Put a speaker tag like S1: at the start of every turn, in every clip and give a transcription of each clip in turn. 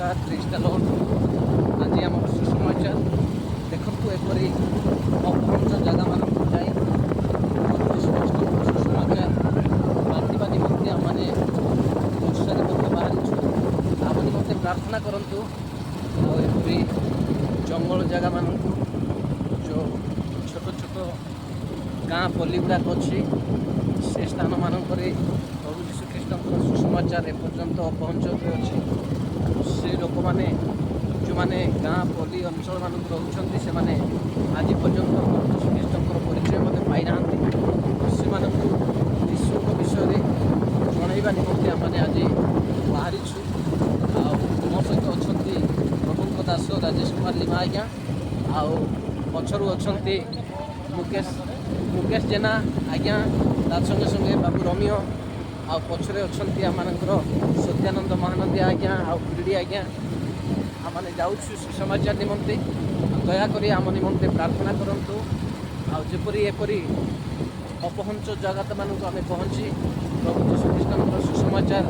S1: ନମସ୍କାର, ପ୍ରେଜ୍ ଦ ଲର୍ଡ। ଆଜି ଆମର ସୁସମାଚାର ଦେଖନ୍ତୁ, ଏପରି ଅପହଞ୍ଚ ଜାଗାମାନଙ୍କୁ ଯାଇ ପ୍ରଭୁ ଯୀଶୁଖ୍ରୀଷ୍ଟଙ୍କ ସୁସମାଚାର ବାଣ୍ଟିବା ନିମନ୍ତେ ଆମମାନେ ବର୍ଷା ନିମନ୍ତେ ବାହାରିଛୁ। ଆମ ନିମନ୍ତେ ପ୍ରାର୍ଥନା କରନ୍ତୁ। ଆଉ ଏପରି ଜଙ୍ଗଲ ଜାଗାମାନଙ୍କୁ, ଯେଉଁ ଛୋଟ ଛୋଟ ଗାଁ ପଲ୍ଲୀ ଗୁଡ଼ାକ ଅଛି, ସେ ସ୍ଥାନମାନଙ୍କରେ ପ୍ରଭୁ ଯୀଶୁଖ୍ରୀଷ୍ଟଙ୍କର ସୁସମାଚାର ଏପର୍ଯ୍ୟନ୍ତ ଅପହଞ୍ଚରେ ଅଛି। ସେ ଲୋକମାନେ, ଯେଉଁମାନେ ଗାଁ ପଲ୍ଲୀ ଅଞ୍ଚଳମାନଙ୍କୁ ରହୁଛନ୍ତି, ସେମାନେ ଆଜି ପର୍ଯ୍ୟନ୍ତ ପ୍ରଭୁ ଯୀଶୁଖ୍ରୀଷ୍ଟଙ୍କର ପରିଚୟ ମଧ୍ୟ ପାଇନାହାନ୍ତି। ସେମାନଙ୍କୁ ଯୀଶୁଙ୍କ ବିଷୟରେ ଜଣାଇବା ନିମନ୍ତେ ଆମମାନେ ଆଜି ବାହାରିଛୁ। ଆଉ ମୋ ସହିତ ଅଛନ୍ତି ପ୍ରଭୁଙ୍କ ଦାସ ରାଜେଶ କୁମାର ଲିମା ଆଜ୍ଞା, ଆଉ ପଛରୁ ଅଛନ୍ତି ମୁକେଶ ଜେନା ଆଜ୍ଞା, ତା ସଙ୍ଗେ ସଙ୍ଗେ ବାବୁ ରମିୟ, ଆଉ ପଛରେ ଅଛନ୍ତି ଆମମାନଙ୍କର ସତ୍ୟାନନ୍ଦ ମହାନନ୍ଦୀ ଆଜ୍ଞା ଆଉ ପିଡ଼ି ଆଜ୍ଞା। ଆମମାନେ ଯାଉଛୁ ସୁସମାଚାର ନିମନ୍ତେ। ଦୟାକରି ଆମ ନିମନ୍ତେ ପ୍ରାର୍ଥନା କରନ୍ତୁ, ଆଉ ଯେପରି ଏପରି ଅପହଞ୍ଚ ଜାଗାମାନଙ୍କୁ ଆମେ ପହଞ୍ଚି ପ୍ରଭୁ ଯୀଶୁଖ୍ରୀଷ୍ଟଙ୍କର ସୁସମାଚାର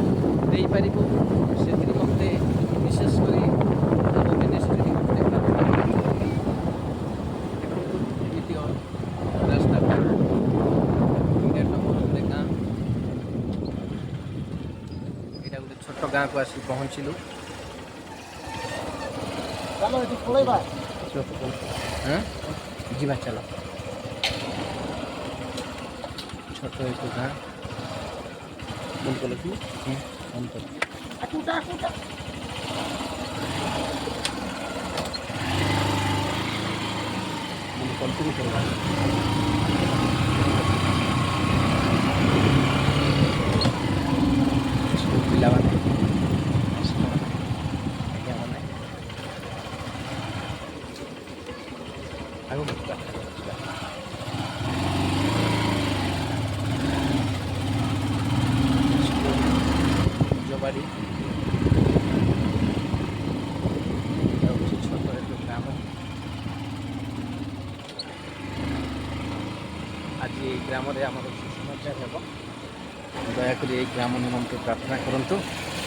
S1: ଦେଇପାରିବୁ, ସେଥି ନିମନ୍ତେ ବିଶେଷ କରି ଆମ ମିନିଷ୍ଟ୍ରି ନିମନ୍ତେ ପ୍ରାର୍ଥନା କରନ୍ତୁ। ଦେଖନ୍ତୁ, ଏମିତି ରାସ୍ତା। 1.5 ନମ୍ବର ଗୋଟେ ଗାଁ ଏଇଟା। ଗୋଟେ ଛୋଟ ଗାଁକୁ ଆସି ପହଞ୍ଚିଲୁ।
S2: ଚାଲ, ଏଠି ପଳେଇବା।
S1: ହଁ, ଯିବା, ଚାଲ। ଛୋଟ ଏକ ଗାଁ।
S2: ବନ୍ଦ କଲ କି?
S1: ହୁଁ, ବନ୍ଦ କର।
S2: ଆକୁଟା ଆକୁଟା। ମାନେ କଣ୍ଟିନ୍ୟୁ କରିବା।
S1: ସବୁ ପିଲାମାନେ, ଆଜ୍ଞା ମାନେ ଆଗକୁ ଯିବା, ଯିବା। କୁଞ୍ଜବାଡ଼ି, ଏଇଟା ହେଉଛି ଛୋଟ ଏକ ଗ୍ରାମ। ଆଜି ଏଇ ଗ୍ରାମରେ ଆମର ସୁସମାଚାର ହେବ। ଦୟାକରି ଏଇ ଗ୍ରାମ ନିମନ୍ତେ ପ୍ରାର୍ଥନା କରନ୍ତୁ।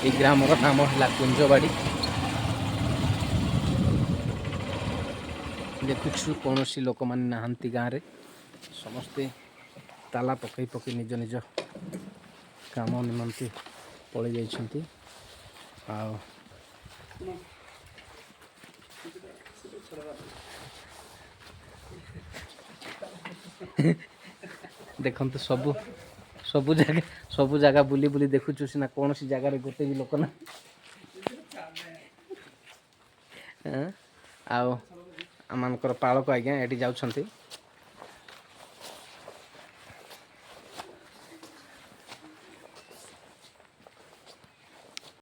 S1: ଏଇ ଗ୍ରାମର ନାମ ହେଲା କୁଞ୍ଜବାଡ଼ି। ଦେଖୁଛୁ, କୌଣସି ଲୋକମାନେ ନାହାନ୍ତି ଗାଁରେ। ସମସ୍ତେ ତାଲା ପକାଇ ପକାଇ ନିଜ ନିଜ କାମ ନିମନ୍ତେ ପଳେଇ ଯାଇଛନ୍ତି। ଆଉ ଦେଖନ୍ତୁ, ସବୁ ସବୁ ଜାଗା ସବୁ ଜାଗା ବୁଲି ବୁଲି ଦେଖୁଛୁ ସିନା, କୌଣସି ଜାଗାରେ ଗୋଟେ ବି ଲୋକ ନା। ଆଉ ଆମମାନଙ୍କର ପାଳକ ଆଜ୍ଞା ଏଠି ଯାଉଛନ୍ତି।